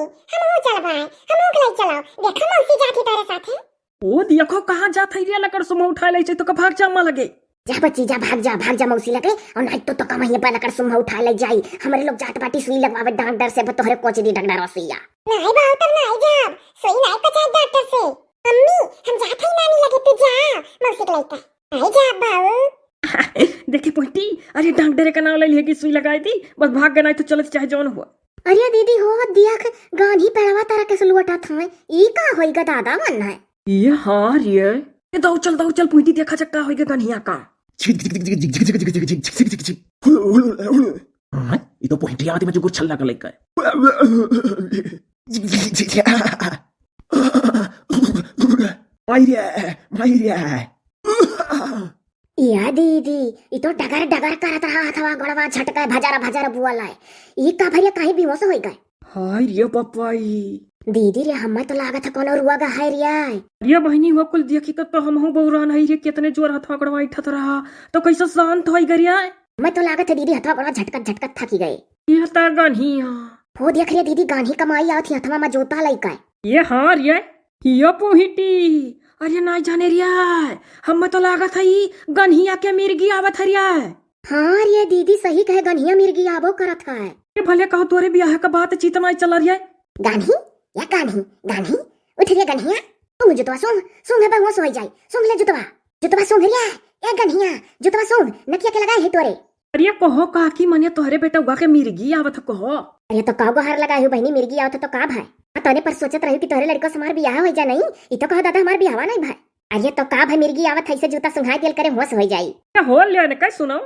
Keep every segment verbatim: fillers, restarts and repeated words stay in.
हमहू चलबै, हमहू के लै चलो। देखो मौसी जात ही तोरे साथे। ओ देखो कहाँ जात है रे, लकड़ सुम्हा उठाए लै छै तो का भाग जा अम्मा लगे। जा बच्ची जा, भाग जा, भाग जा मौसी लगे, और नाहीं तो, तो कम हियाँ पर लकड़ सुम्हा उठाए लै जाई। हमरे लोग जात बाटी सुई लगवावे डॉक्टर से, अब तोहरे कोच दी डॉक्टर सुइया। नाहीं बहू, तब नाहीं जाब, सुई नाहीं पचाए डॉक्टर से। अम्मी, हम जात है नानी लगे, तू जा मौसी के लइका। नाहीं जाब बहू। देखे पोइटी, अरे डॉक्टर का नाम ले लिए कि सुई लगाई दी, बस भाग गए, नाहीं तो चलत चाहे जौन हुआ। अरे दीदी हो, देख गान्ही पेड़वा तारा के सुलुअटा था, ई का होई गा दादा मन है। ये हाँ रे। ए, दौड़ चल, दौड़ चल, पुइटी देखा चक्का होइगा गन्हिया का। हाँ, ई तो पुइटी आदमी जो गुच्छल लगा लेकर। माई रे, माई रे। या दीदी, ई तो डगर डगर करत रहा, हथवा गोड़वा झटके, भजर भजर बुअल है। ई का भैया कहीं बेहोश होई गए? हाय रे बप्पा ई। दीदी रे, हमें तो लागत है कोनो रोग है रे। अरे बहिनी हो, कुल देखी तो, तो हमहू बौरान है रे, कितने जोर हथवा गोड़वा उठत रहा, तो कैसे शांत होई गए रे? हमें तो लागत है दीदी हथवा गोड़वा झटकत झटकत थकी गए। ये तो गन्हिया। हो देख रे दीदी, गान्ही क माई आवत ही हथवा में जूता लइका। ये हाँ रे, ये पोहिटी। अरे नाहीं जाने रे, हमें तो लागत है ई गन्हिया के मिर्गी आवत है रे। हाँ रे दीदी, सही कहे, गन्हिया मिर्गी आबो करत है। ये भले कहो तोरे बियाह का बातचीत नाहीं चल रे। गान्ही, या गान्ही, गान्ही, उठ रे गन्हिया, सूंघ जुतवा सूंघ, सूंघ है बहुआ सोई जाई, सूंघ ले जुतवा, जुतवा सूंघ रे, ए गन्हिया, जुतवा सूंघ, नकिया के लगाए है तोरे। अरे कहो काकी, मने तोहरे बेटउआ के मिर्गी आवत कहो। अरे तो का गोहार लगाए हो बहिनी, मिर्गी आवत तो का भाई? आ तने पर सोचत रही कि तोहरे लड़का से हमार बियाह हो जा नहीं, ई तो कहो दादा हमार बियाहवा नहीं भाई। अरे तो का भाई, मिर्गी आवत है, इसे जूता सुंघाई देल करे, होश हो जाई। क्या हो ले ने, का सुनो?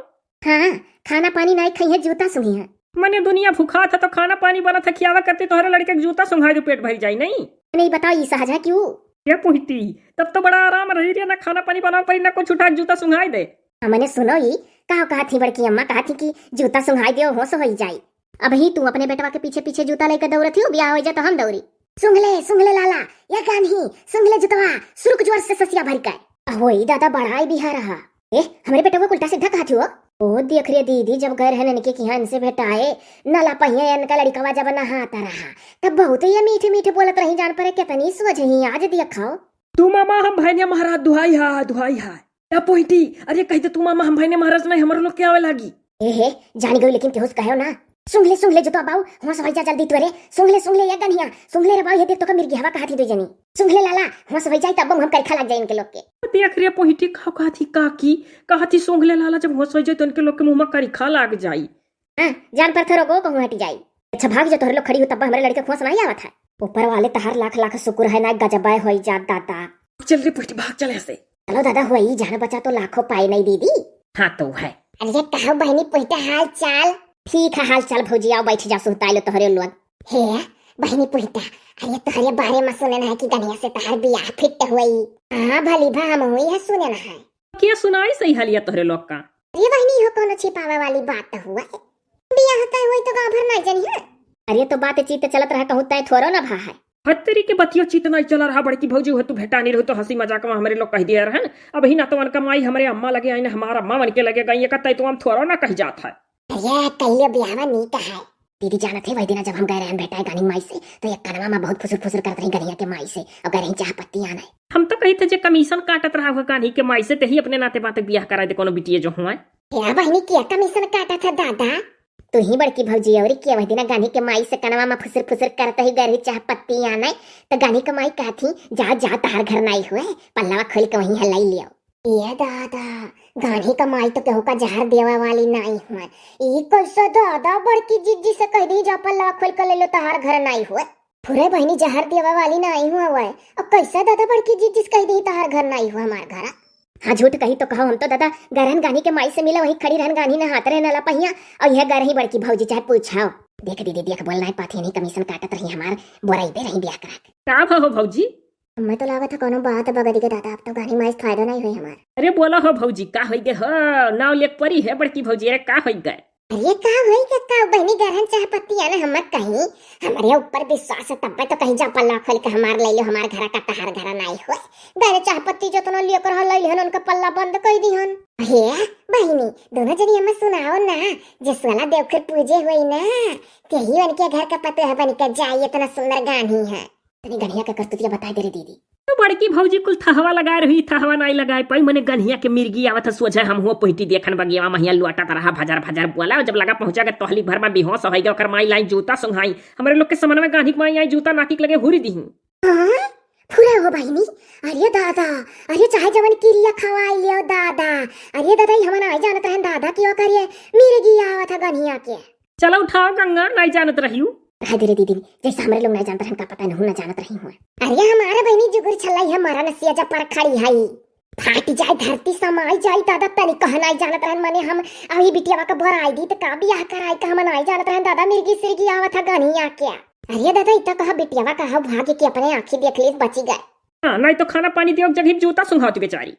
हाँ, खाना पानी नहीं खाई है, जूता सुंघी है। मने दुनिया भुखात है तो खाना पानी बनत है, खियावा करती तोहरे लड़के के जूता सुंघाई दो, पेट भर जाई नहीं। नहीं बताओ, ई सहज है क्यों? ये पुहती, तब तो बड़ा आराम रही रे, ना खाना पानी बनाओ पड़ी, ना कुछ उठा के जूता सुंघाई दे। हाँ, मने सुनो ई, का कहत ही बड़की अम्मा, कहत ही कि जूता सुंघाई दियो, होश होई जाई। अबही तू अपने बेटवा के पीछे पीछे जूता लेके दौड़त ही, बियाह हो जा तो हम दौड़ी। सुंघ ले, सुंघ ले लाला, या गान्ही, सुंघ ले जुतवा, सुरुक जोर से ससिया भर के। अहो ई दादा, बड़ाई बिहार रहा। ए, हमरे बेटवा उल्टा सीधा कहत हो। ओ देख रे दीदी, जब गए रहन इनके किहाँ इनसे भेटाए, नला पहिया इनका लड़िकवा जब नहाता रहा, तब बहुत ये मीठे मीठे बोलत रही, जान परे कितनी सोझ ही। आज देखाओ। तू मामा हम भैने महाराज, दुहाई हा, दुहाई हा। या पोहिटी, अरे कह दे तू मामा हम भैने महाराज नहीं, हमरो लोग के आवे लागी। ए हे, जानी गई लेकिन केहू से कहो ना। सुंघ ले, सुंघ ले जुतवा बाऊ, होश हो जा जल्दी तोरे। सुंघ ले, सुंघ ले या गन्हिया, सुंघ ले रे बाऊ, ये देख तो का मिर्गी हवा कहत ही दो जनी। सुंघ ले लाला, होश हो जाई तब हम करखा लग जाई इनके लोग के। देख रे पोहिटी, का कहत ही काकी, कहत ही सुंघ ले लाला, जब होश हो जाई तो इनके लोग के मुंह में करखा लग जाई। हाँ, जान पर थोरो गो कहूँ हट जाई। अच्छा भाग जो तोहरे लोग खड़ी हो, तब हमरे लड़के के होश नहीं आवत है। ऊपर वाले तहार लाख लाख शुक्र है ना, गजबे होई जात दादा। चल रे पोहिटी, भाग चल ऐसे। चलो दादा, हुआ ई जान बचा तो लाखों पाए नहीं दीदी। हाँ तो है। अरे कहो बहनी पोहिटा, हाल चाल? ठीक है हाल चाल भौजी, आओ बैठ जा, सुहताई लो तोहरे लोग। हे बहनी पोहिटा, अरे तोहरे बारे में सुने ना है कि गनिया से तहार बियाह फिट हुई। हाँ भली भा हम हुई है सुने ना है। के सुनाई सही हलिया तोहरे लोग का? अरे बहनी हो कोनो छिपावे वाली बात हुआ है। बियाह तय हुई तो गाँव भर नहीं जानी है। अरे तो बातचीत चलत रहा, कहूँ तय थोरो ना भा है। हत्तरी के बतियो चित नहीं चला रहा, बड़की भौजी हो तू भेटानी रहो तो हंसी मजाक में हमरे लोग कह दिया रहन। अब ही ना तो उनका माई हमरे अम्मा लगे आई ना हमारा अम्मा मन के लगे गई, एक तय तो हम थोरो ना कह जात है। अरे कहियो बियाहवा नीक है। दीदी जानत है वही दिन जब हम गए रहन भेटाए गानी माई से, तो एक कनवा में बहुत फुसुर फुसुर करत रही गनिया के माई से, और गए रही चाह पत्ती आने। हम तो कही थे जे कमीशन काटत रहा हुआ गानी के माई से, ते ही अपने नाते बात बियाह करा दे कोनो बिटिया जो हुआ। क्या बहनी किया कमीशन काटा था दादा? तू ही बड़की भौजी और के वही दिन गानी के माई से कनवा में फुसुर फुसुर करत ही गए रही चाह पत्ती आने, तो गानी के माई कहत ही, "जा जा, तहार घर नाई हुए, पल्लवा खोल के वहीं हलाई लियो।" ए दादा, गानी के माई तो केहू का जहर देवे वाली नाई हुए। ई कैसे दादा बड़की जीजी से कह दी, "जा पल्लवा खोल के ले लो, तहार घर नाई हुए।" फुरे बहनी जहर देवे वाली नाई हुए। अब कैसे दादा बड़की जीजी से कह दी, "तहार घर नाई हुए, हमार घर"? हाँ, झूठ कही तो कहो, हम तो दादा गरहन गानी के माई से मिला, वहीं खड़ी रहन गानी नहात रहे नला पहिया, और यह गरही बड़की भौजी चाहे पूछाओ। देख दीदी, देख बोल नाई पाती नहीं, कमीशन काटत रही हमार, बोराई दे रही बियाह करा के। का भा हो भौजी? हमें तो लागत है कोनो बात बगड़ी के दादा, अब तो गानी माई से फायदा नहीं हुई हमार। अरे बोला हो भौजी, का होई गए हो? नाव लेक परी है बड़की भौजी, अरे का होई गए? अरे का होई के का बहिनी, गरहन चाह पत्ती आने हमर कहीं, हमरे ऊपर विश्वास है तब्बे तो कहीं जा पल्ला खोल के हमार ले लो, हमार घरा का तहार घरा नाई होए। गरहन चाह पत्ती जतना लेकर हो ले लिहन, उनका पल्ला बंद कर दिहन। हे बहिनी, दोनों जनी हमें सुनाओ ना, जे सुअला देवखुर पूजे होई ना, तेही उनके घर का पतोह बन के जाई, इतना सुंदर गान्ही है। तनी गन्हिया के करतुतिया बताई दे रे दीदी। तो बड़की भौजी कुल थहवा लगाए रही, थहवा नाई लगाए पाई, मने गन्हिया के मिर्गी आवत है सोझे, हम हुआ पहिटी देखन बगियावा महिया लुआटा तरहा भजर भजर बोला, और जब लगा पहुंचा के तोहली भर में बेहोश होइ गए, ओकर माई लाई जूता सुंघाई, हमरे लोग के समनवा गान्ही के माई आई जूता नाकी के लगे हुरी दिही। हाँ? फुरा हो बहिनी, अरे दादा, अरे चाहे जवन किरिया खवाई लियो दादा, अरे दादा, ई हमन आई जानत रहन दादा कि ओकर ये मिर्गी आवत है गन्हिया के। चलो उठाओ गंगा, नाई जानत रहियो। कह दे रे दीदी, जैसे हमरे लोग नाई जानत रहन का पता नहू ना जानत रही हुआ। अरे हमारे बहिनी जुगुर छल्लाई है, मरा नसिया जा पर खड़ी है। फाट जाए धरती समाई जाए दादा, तनी कह नाई जानत रहन मने हम अभी बिटियावा का बोराई दी तो का बियाह कराई का हम नाई जानत रहन दादा, मिर्गी सिर्गी आवत है गन्हिया के। अरे दादा, इतना कहा बिटियावा कहा भाग्य कि अपने आँखी देख ली बची गए। हाँ, नाई तो खाना पानी दियो जगह जूता सुंघावती बेचारी।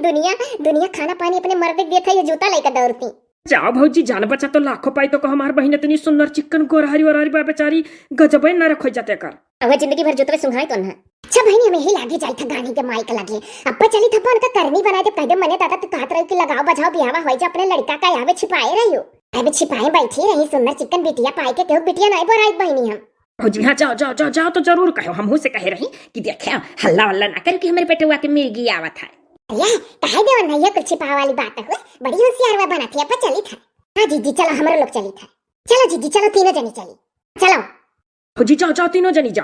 दुनिया, दुनिया खाना पानी अपने मर्द के देत है, ये जूता लेकर दौड़ती। जाओ भौजी, जान बचा तो लाखों पाई तो को हमार बहिन इतनी सुंदर चिक्कन गोरहरी ओरहरी बा बेचारी, गजबे न रखो जाते कर। अब जिंदगी भर जूतवे सुंघाई तो ना। अच्छा बहिनी, हम यही लागे जाई था गान्ही के माई के लगे। अब्बा चली था उनका करनी बनाए दे, कह दे मने दादा तू कहत रही कि लगाओ बजाओ बियाहवा होई जा, अपने लड़का का आवे छिपाए रहियो। अबे छिपाए बैठी रही, सुंदर चिक्कन बिटिया पाई के केहू बिटिया नाई बोराई बहिनी हम। भौजी हाँ, जाओ जाओ जाओ जाओ, तो जरूर कहो, हमहू से कहे रही कि देखे हल्ला वल्ला ना करे कि हमरे बेटवा के मिर्गी आवत है। अरे कहे देवन भैया, कुछ छिपावे वाली बात हुए, बड़ी होशियार हुआ बनत है, अब्बा चली था। हाँ जीजी चलो, हमरो लोग चली था। चलो जीजी चलो, तीनों जनी चली। चलो। भौजी जाओ जाओ, तीनों जनी जाओ।